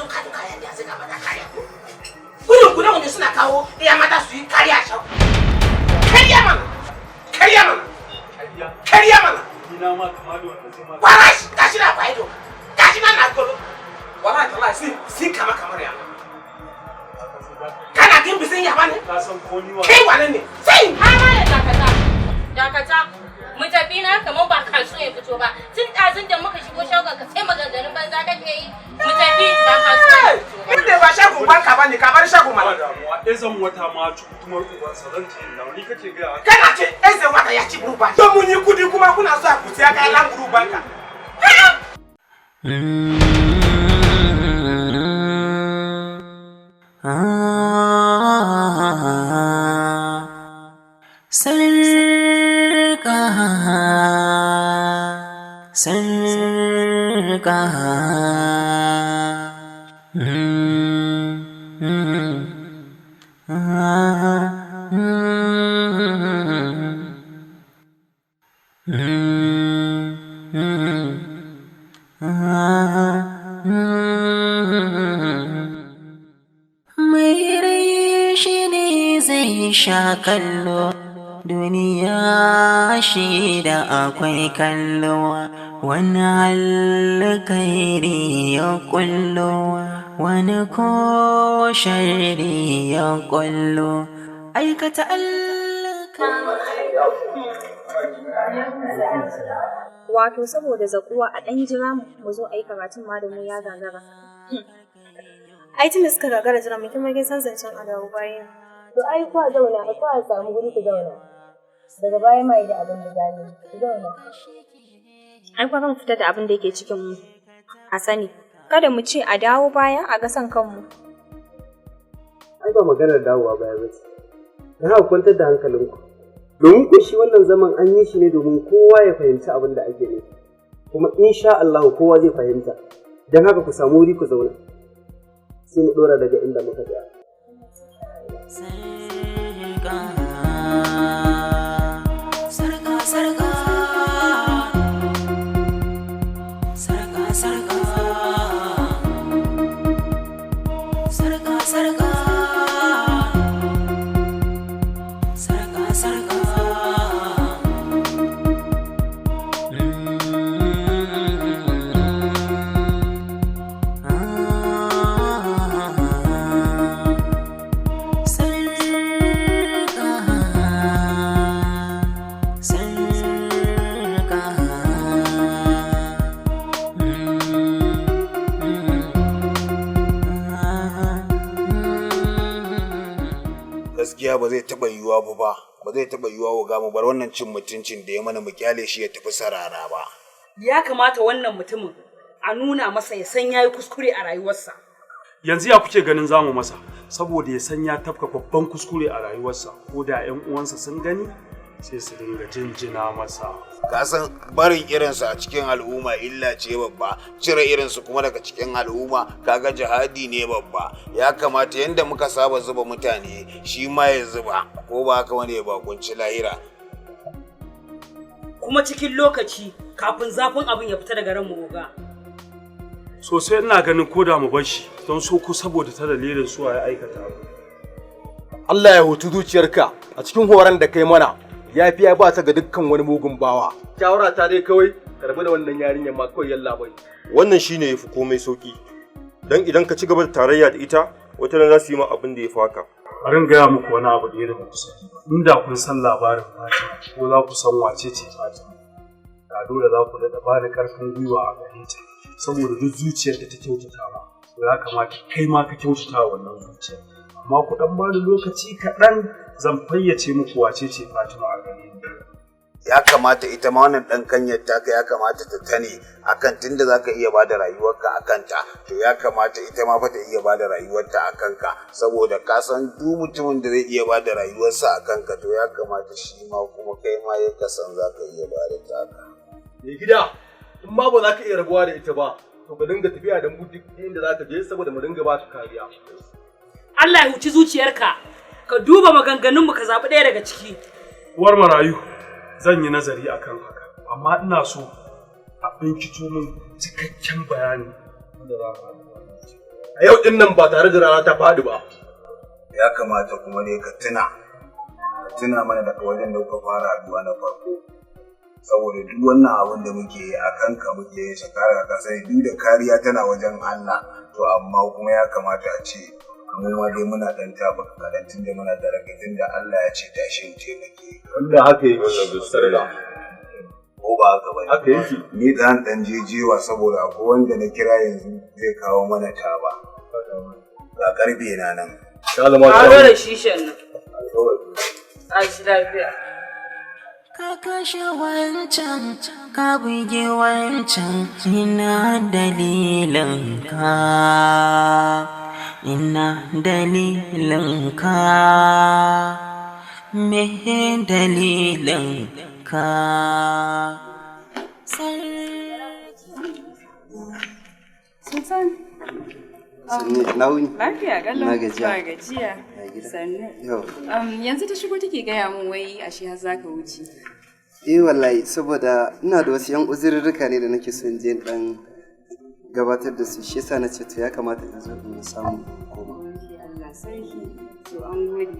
zo ka duka yanda sai ka mata kariya ko? Gudun ku ne wanda suna kawo iya mata su yi kariya shago. Kariya mana! Kariya mana! Kariya mana! Ina ma kama da wanda zai ma. Kwara shi gashi na kwaido. Gashi na na golo. Wallahi tallahi si si kama kamar ya. Kana kin bisin yaba ne? Ka san ko ni wa. Kai wane ne? Sai Har da dakata. Dakata. Mu tafi na kamar ba kasuwa ya fito ba. Tun ɗazun da muka shigo shagon ka sai maganganun banza kake yi. Mu tafi ba kasuwa ya fito ba. Inda ba shagon banka ba ne ka bar shagon Ba mana. damuwa, ezan wata ma cutumar ubansa zan ce na ni kake gaya haka. Kana ce eze wata ya ci buru ba. Don mun yi kudi kuma kuna so a ku siya kayan lan buru banka. Sarƙa, sarƙa. Mai rai shi ne zai sha kallo, duniya shi da akwai kallo, wani alkhairi ya kullo, wani ko sharri ya kullo, aikata alkhairi. Wato saboda zakuwa a ɗan jira mu mu zo a yi karatun ma da mu ya gagara. Ai tunda suka gagara jira mu, kin san zancen a dawo bayan. To ai kwa zauna, ai kwa samu guri ku zauna. Daga baya ma yi da abin da zamu yi. Ku zauna. Ai kwa mu fita da abin da yake cikin mu. A sani. Kada mu ce a dawo baya a ga son kanmu. Ai ba maganar dawowa baya ba ce. Don haka kwantar da hankalinku. Domin ku shi wannan zaman an yi shi ne domin kowa ya fahimci abin da ake nufi. Kuma insha Allah kowa zai fahimta. Don haka ku samu wuri ku zauna. Sai mu ɗora daga inda muka tsaya. Sarƙa, sarƙa, sarƙa, sarƙa, sarƙa, sarƙa, sarƙa, sarƙa, sarƙa. Sarƙa, sarƙa. Gaskiya ba zai taɓa yiwuwa ba zai taɓa yiwuwa wa mu bar wannan cin mutuncin da ya mana mu kyale shi ya tafi sarara ba. Ya kamata wannan mutumin a nuna masa ya san yayi kuskure a rayuwarsa. Yanzu ya kuke ganin zamu masa saboda ya san ya tafka babban kuskure a rayuwarsa, ko da 'yan uwansa sun gani sai su dinga jinjina masa. Ka san barin irinsu a cikin al'umma illa ce babba, cire irinsu kuma daga cikin al'umma kaga jihadi ne babba. Ya kamata yanda muka saba zuba mutane shi ma ya zuba, ko ba haka wani ya bakunci lahira. Kuma cikin lokaci kafin zafin abin ya fita daga ran mu, oga. Sosai, ina ganin ko da mu bar shi don so ko saboda ta dalilin su ya aikata abu. Allah ya hutu zuciyarka a cikin horon da kai mana, yafiya ba ta ga dukkan wani mugun bawa. Shawara ta dai kawai ka rabu da wannan yarinyar ma kawai, yalla bai. Wannan shine yafi komai sauki. Dan idan ka ci gaba da tarayya da ita, wata ran za su yi ma abin da ya fi haka. Bari in gaya muku wani abu da ya da ku sani ba. Inda kun san labarin Fatima ko za ku san wace ce Fatima, da dole za ku daɗa bani ƙarfin gwiwa a gare ta. Saboda duk zuciyar da ta kyautata ma, to ya kamata kai ma ka kyautata wa wannan zuciyar. Amma ku ɗan bani lokaci kaɗan, zan fayyace muku wace ce Fatima a gare ni. Ya kamata ita ma wannan ɗan kanyar taka ya kamata ta tane akan tunda za ka iya bada rayuwarka a kanta, to ya kamata ita ma fa ta iya bada rayuwarta a kanka, saboda ka san duk mutumin da zai iya bada rayuwarsa a kanka, to ya kamata shi ma kuma kai ma ya kasan za ka iya bada taka. Mai gida, in ma ba za ka iya rabuwa da ita ba, to ka dinga tafiya da mu duk inda za ka je saboda mu dinga ba ta kariya. Allah ya huci zuciyarka, ka duba maganganunmu ka zaɓi ɗaya daga ciki. Uwar marayu, zan yi nazari akan haka, amma ina so a binkito min cikakken bayani wanda za ka. A yau din nan ba tare da rana ta faɗi ba. Ya kamata kuma ne ka tuna, ka tuna mana daga wajen da kuka fara haduwa na farko. Saboda duk wannan abin da muke yi a kanka muke yin sa kare ka sani duk da kariya tana wajen Allah, to amma kuma ya kamata a ce mu ma dai muna dan taɓa kaɗan tunda muna da rage tunda Allah ya ce tashi in taimake. Wanda haka yake sarda. Ko ba haka ba haka yake. Ni dan dan jejewa saboda akwai wanda na kira yanzu zai kawo mana taba. Ga karfe na nan. Ka zo da shishan nan. Tashi lafiya. Ka kashe wancan, ka buge wancan, ina dalilin ka, ina dalilin ka, me dalilin ka. Sultan. Sannu, na wuni. Lafiya kalau. Na gajiya. Ba gajiya. Na gida. Sannu. Yau. Yanzu ta shigo take gaya min wai ashe har zaka wuce. Eh wallahi, saboda ina da wasu 'yan uzurrurruka ne da nake son je in dan gabatar da su, shi yasa na ce to ya kamata in zo in samu koma. Allah sarki. To an gode.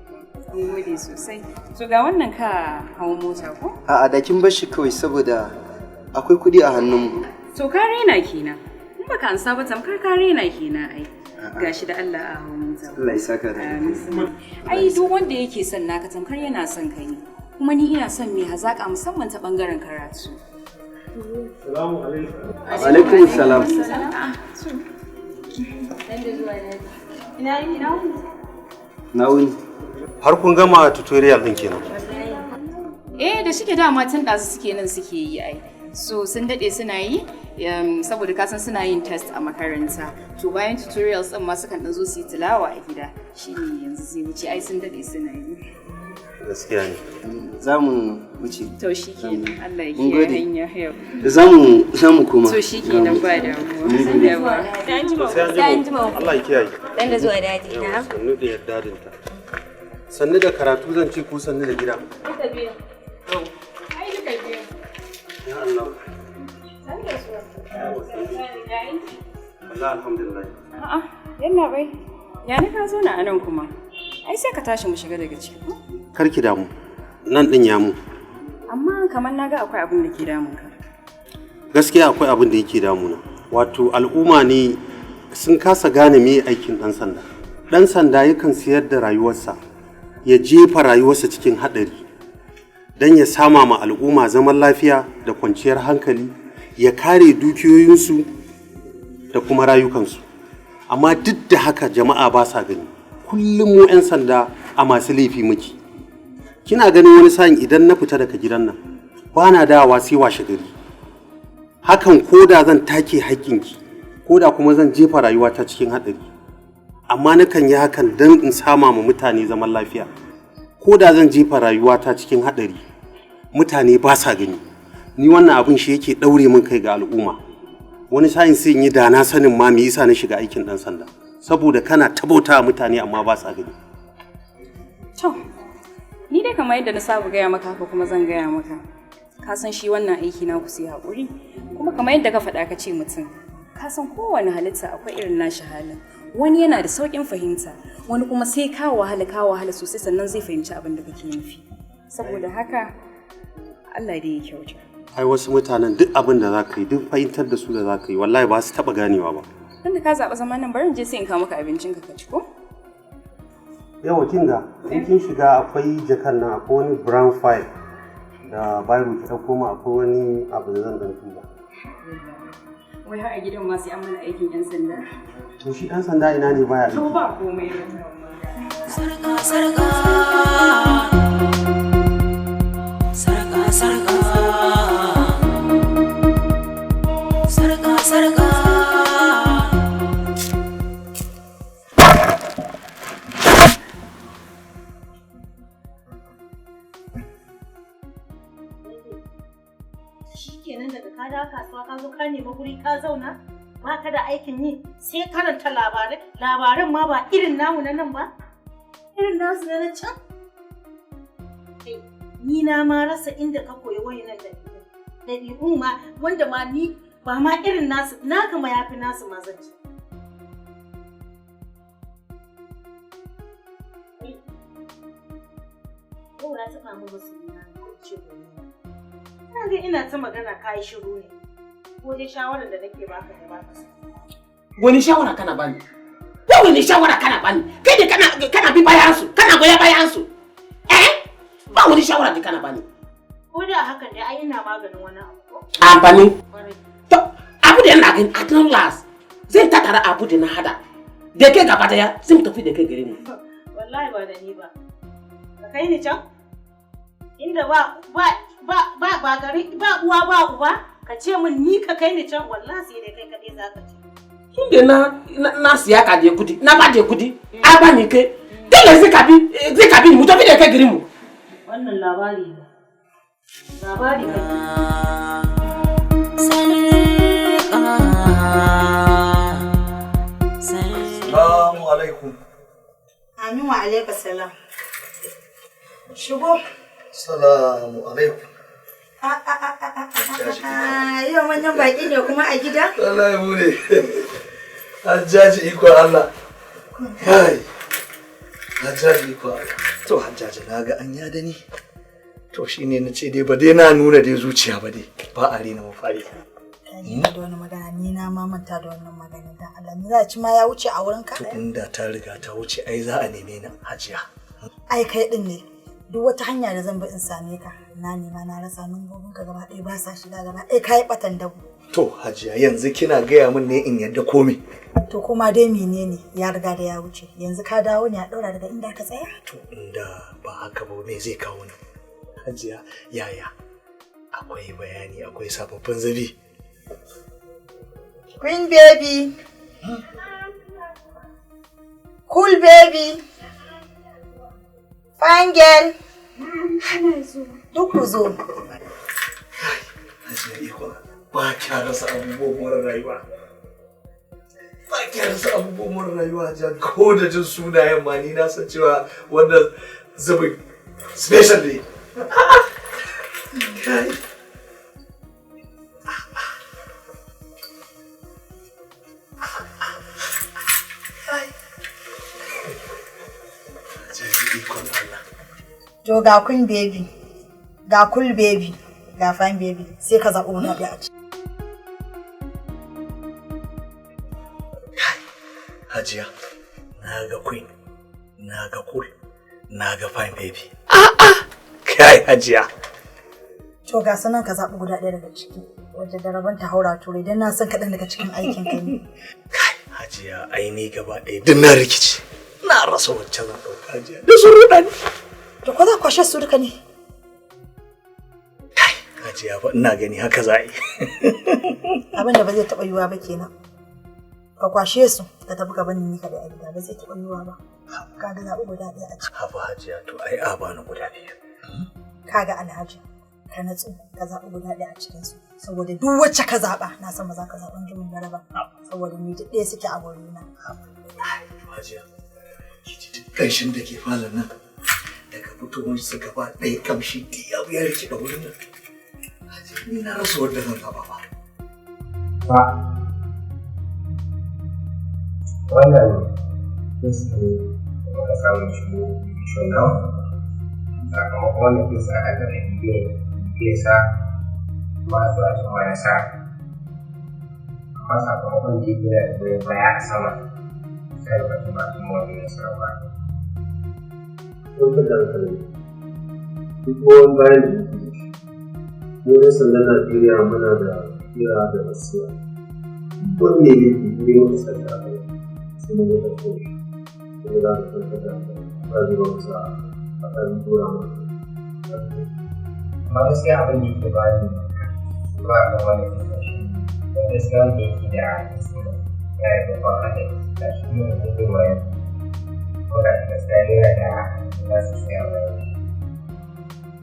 An gode sosai. To ga wannan ka hawo mota ko? A'a, da kin bar shi kawai saboda akwai kuɗi a hannunmu. To ka rena kenan. In baka ansa ba tamkar ka rena kenan ai. Gashi da Allah a hawo mota. Allah ya saka da Amin. Ai duk wanda yake son naka tamkar yana son ka ne. Kuma ni ina son mai hazaka musamman ta bangaren karatu. Salamu alaikum. Alaikum salam. Ina yi ina wuni. Na wuni. Har kun gama tutorial din kenan? Eh, da shike dama tun ɗazu suke nan suke yi ai. So sun daɗe suna yi saboda ka san suna yin test a makaranta. To bayan tutorials ɗin ma sukan ɗan zo su yi tilawa a gida. Shine yanzu zai wuce, ai sun daɗe suna yi. Gaskiya ne. Za mu wuce. To shi kenan, Allah ya Mun kiyaye gode. hanya yau. Za mu koma. To shi kenan, ba damuwa. Mun gode. Yawa. Sai an jima. Sai an jima. Allah ya kiyaye. Dan da zuwa daji na. Sannu da yarda dinta. Sannu da karatu zan ce ko sannu da gida. Duka biyu. Ai duka biyu. Ya Allah. San da zuwa. Allah, alhamdulillah. A'a, yalla bai. Ya ni ka zo na anan kuma. Ai sai ka tashi mu shiga daga ciki ko? Kar ki damu. Nan din ya mu. Amma kamar na ga akwai abin da ke damun ka. Gaskiya akwai abin da yake damuna. Wato al'umma ne sun kasa gane me aikin ɗan sanda. Ɗan sanda yakan siyar da rayuwarsa, ya jefa rayuwarsa cikin haɗari don ya sama ma al'umma zaman lafiya da kwanciyar hankali, ya kare dukiyoyinsu da kuma rayukansu. Amma duk da haka jama'a ba sa gani. Kullum mu 'yan sanda a masu laifi muke. Kina ganin wani sa'in idan na fita daga gidan nan, ba na dawowa sai washe gari. Hakan ko da zan take haƙƙinki, ko da kuma zan jefa rayuwata cikin haɗari, amma nakan yi hakan don in sama ma mutane zaman lafiya. Ko da zan jefa rayuwata cikin haɗari, mutane ba sa gani. Ni wannan abin shi yake ɗaure min kai ga al'umma. Wani sa'in sai in yi da na sanin ma me yasa na shiga aikin ɗan sanda, saboda kana tabauta mutane amma ba sa gani. To, ni dai kamar yadda na saba gaya maka haka kuma zan gaya maka. Ka san shi wannan aiki na ku sai haƙuri. Kuma kamar yadda ka faɗa ka ce mutum, ka san kowane halitta akwai irin nashi halin. Wani yana da sauƙin fahimta, wani kuma sai ka wahala, ka wahala sosai sannan zai fahimci abin da kake nufi. Saboda haka, Allah dai ya kyauta. Ai wasu mutanen duk abin da za ka yi, duk fahimtar da su da za ka yi, wallahi ba su taɓa ganewa ba. Tunda ka zaɓi zaman nan, bari in je sai in kawo maka abincin ka ci ko? Yawa, kin ga in kin shiga akwai jakan nan, akwai wani brown file da biro, ki ɗauko ma, akwai wani abu da zan ɗan duba. Wai har a gidan ma sai an mana aikin 'yan sanda. To shi ɗan sanda ina ne baya To aiki? ba komai. Sarka sarka, sarka sarka, sarka sarka. Shikenan, daga ka dawo kasuwa ka zo ka nemi guri ka zauna, ba ka da aikin yi sai karanta labarai. Labaran ma ba irin namu na nan ba, irin nasu na can. Kai, ni na ma rasa inda ka koyi wayannan ɗabi'u, ɗabi'un ma wanda ma ni ba ma irin nasu, naka ma yafi nasu ma zan ce. Na saka mu masoyina ko ce gobe. Ina ga ina ta magana kai shiru ne. Ko dai shawarar da nake baka ne baka so. Wani shawara kana bani? Wani shawara kana bani? Kai da kana bi bayan su, kana goya bayan su. Eh? Ba wani shawara da kana bani. Ko da hakan dai ai ina maganin wani abu ko? Amfani. To abu da ina gani at long last zai tattara abu da na hada. Da kai gaba daya sai mu tafi da kai gare mu. Wallahi ba da ni ba. Ka kai ni can? Inda ba ba ba ba ba gari ba uwa ba uba ka ce min ni ka kai ni can wallahi sai dai kai kaɗai za ka ce. Tunda na siya ka da kudi, na ba da kudi, a ba ni kai. Dole zai ka bi mu tafi da kai gari mu. Wannan labari ne. Labari kake. Salamu alaikum. Amin wa alaika salam. Shigo. Salamu alaikum. Yau manyan baƙi ne kuma a gida? Wallahi mu ne. Hajjaji iko Allah. Kai. Hajjaji iko Allah. To Hajjaji na ga an yada ni. To shine na ce dai ba dai na nuna dai zuciya ba dai. Ba a rena mafari. Ni da wani magana ni na ma manta da wannan magana dan Allah ni za a ci ma ya wuce a wurin ka? To inda ta riga ta wuce ai za a neme ni Hajiya. Ai kai din ne. Duk wata hanya da zan bi in same ka na nema na rasa lambobin ka gaba ɗaya ba sa shiga gaba ɗaya kayi batan dabo. To Hajiya yanzu kina gaya min ne in yadda komai. To kuma dai menene ya riga da ya wuce yanzu ka dawo ne a ɗaura daga inda ka tsaya? To inda ba haka ba me zai kawo ni? Hajiya yaya akwai bayani akwai sababbin zabi. Queen baby. Cool baby. Fine girl. Duk ku zo. Hajiya iko ba kya rasa abubuwan more rayuwa. Ba kya rasa abubuwan more rayuwa Hajiya ko da jin sunayen ma ni na san cewa wannan zubin special ne. Kai. To ga queen baby, ga cool baby, ga fine baby, sai ka zaɓi wani a ciki. Hajiya, na ga queen, na ga cool, na ga fine baby. A'a! Kai Hajiya. To ga sanan ka zaɓi guda ɗaya daga ciki, wadda da rabon ta haura turai don na san kaɗan daga cikin aikin ka ne. Kai Hajiya, ai ni gaba ɗaya duk na rikici. Na rasa wacce zan ɗauka Hajiya. Da sun ruɗa ni. To ko za ku kwashe su duka ne? Hajiya ba ina gani haka za a yi. Abin da ba zai taɓa yiwuwa ba kenan. Ka kwashe su ka tafi ka bani ni kaɗai a gida ba zai taɓa yiwuwa ba. Ka ga zaɓi guda ɗaya a ciki. Haba Hajiya to ai a bani guda biyu. Ka ga Alhaji ka natsu ka zaɓi guda ɗaya a cikin su saboda duk wacce ka zaɓa na san ba za ka zaɓi jimin gara ba saboda ni duk ɗaya suke a wurina. Hajiya ki ji duk ƙanshin da ke falon nan. Daga fitowar su gaba ɗaya kamshi duk ya ya rike da wurin nan. Ni na rasa wanda zan zaɓa ba. Ba. Wannan kes ne da muka samu shigo shi now. Sakamakon wannan kes aka taɓa bibiyar sa kuma a zuwa cimma nasara. Amma sakamakon da yake da goyon baya a sama sai lokacin ba a cimma wannan nasarar ba. Kwantar da hankali duk goyon bayan da muke da shi mu 'yan sandan Najeriya muna da kira da basira wani ne laifi ne muka sa shi a kai sai mun ga ƙarshen shi kuma za mu kwantar da hankali ba zai ba mu sa'a a kan dora mu. Amma gaskiya abin da yake bani ba a kan wannan kisan shi ne gaskiya wanda yake da kisan yana da babban haɗari ga shi kuma da zai wayo ko da gaskiya yana da za su tsaya bayan shi.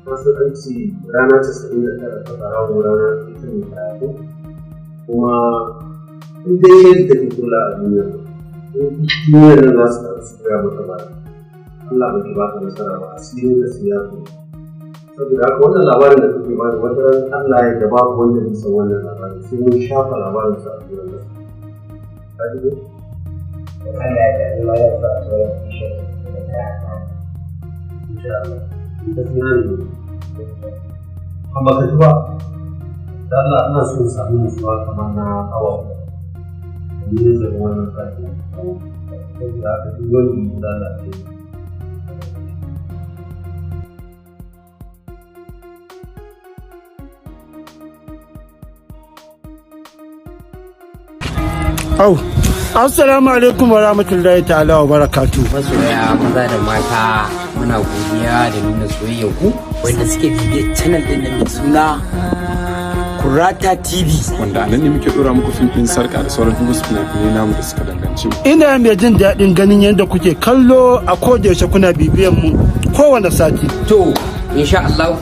Wasu an ce rana 99 ta ɓarawo rana ita ne karatu kuma in dai shari take kula a duniya in duniyar nan za su taru su gaya maka ba Allah bai ki baka nasara ba asirin ka sai ya fi saboda haka wannan labarin da kake bani wata ran Allah ya da babu wanda zai san wannan labarin sai mun shafa labarin sa a duniyar nan. Ka ji ko? Allah ya yarda ma yau za a zo da shi da ta Insha Allah. Gaskiya ne. Amma ka ji ba, da Allah ina so in samu nutsuwa kamar na awa 3. Ni nazarin wannan katin. Saboda haka duk wani da Allah ya yi. Au, assalamu alaikum wa rahmatullahi ta'ala wa barakatu. Masoya maza da mata, muna godiya da nuna soyayyar ku wanda suke bibiyar channel din nan mai suna Kurata TV. Wanda a nan ne muke dora muku fim ɗin Sarka da sauran duk wasu fina-finai namu da suka danganci mu. Ina mai jin daɗin ganin yadda kuke kallo a koda yaushe, kuna bibiyan mu kowane sati. To, insha Allah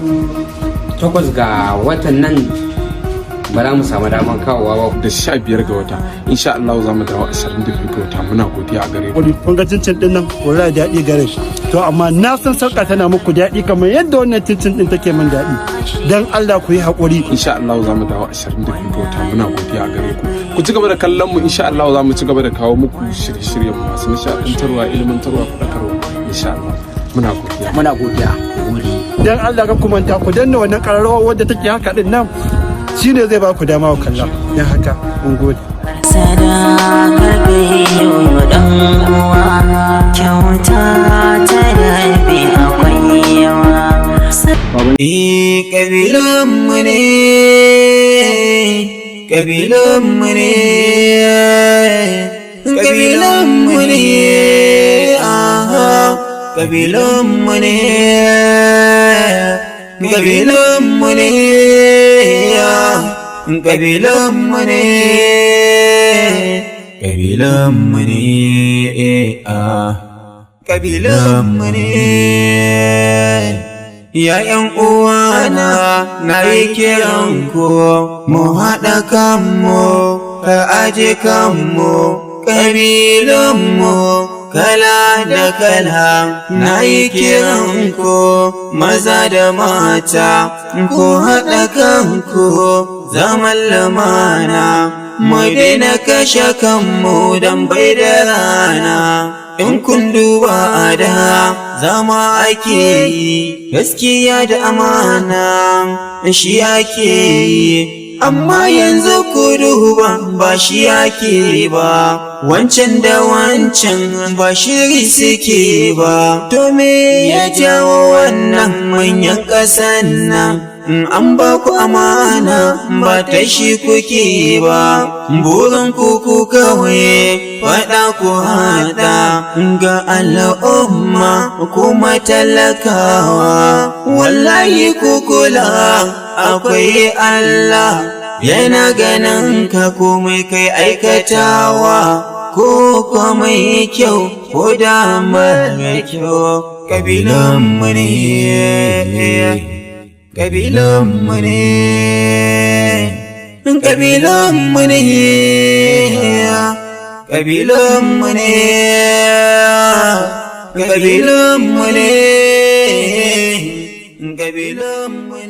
8 ga watan nan ba za mu samu daman kawowa ba. Da 15 ga wata, insha Allah za mu dawo 22 ga wata. Muna godiya a gare ku. Kun ga cincin ɗin nan, wallahi daɗi gare shi. To amma na san Sarka tana muku daɗi kamar yadda wannan cincin ɗin take min daɗi. Dan Allah ku yi haƙuri. Insha Allah za mu dawo 22 ga wata. Muna godiya a gare ku. Ku ci gaba da kallon mu, insha Allah za mu ci gaba da kawo muku shirye-shiryen mu masu nishaɗantarwa, ilmantarwa, faɗakarwa, insha Allah. Muna godiya. Muna godiya. Dan Allah ka kumanta ku danna wannan ƙararrawa wadda take haka ɗin nan, shine zai ba ku dama ku kalla. Dan haka mun gode. Sadakar biyu dan uwa, kyauta ta rabe akwai yawa. Eh, ƙabilanmu ne, ƙabilanmu ne, ƙabilanmu ne, aha, ƙabilanmu ne, ƙabilanmu ne, ƙabilanmu ne, ƙabilanmu ne, ah, ƙabilanmu ne. ‘Ya'yan uwana, na yi kiran ku, mu haɗa kanmu, ka aje kanmu, ƙabilanmu kala da kala, na yi kiran ku, maza da mata, ku haɗa kanku, zaman lumana, mu daina kashe kanmu don bai da rana. In kun duba a da, zama ake yi, gaskiya da amana shi ake yi, amma yanzu ku duba, ba shi ake ba, wancan da wancan ba shiri suke ba. To me ya jawo wannan? Manyan ƙasan nan, in an ba ku amana, ba ta shi kuke ba, burin ku ku kawai faɗa ku haɗa ga al'umma kuma talakawa. Wallahi ku kula, akwai Allah yana ganin ka, komai kai aikatawa, ko komai kyau ko da mara kyau. Ƙabilanmu ne, ƙabilanmu ne, ƙabilanmu ne, ƙabilanmu ne, ƙabilanmu ne, ƙabilanmu.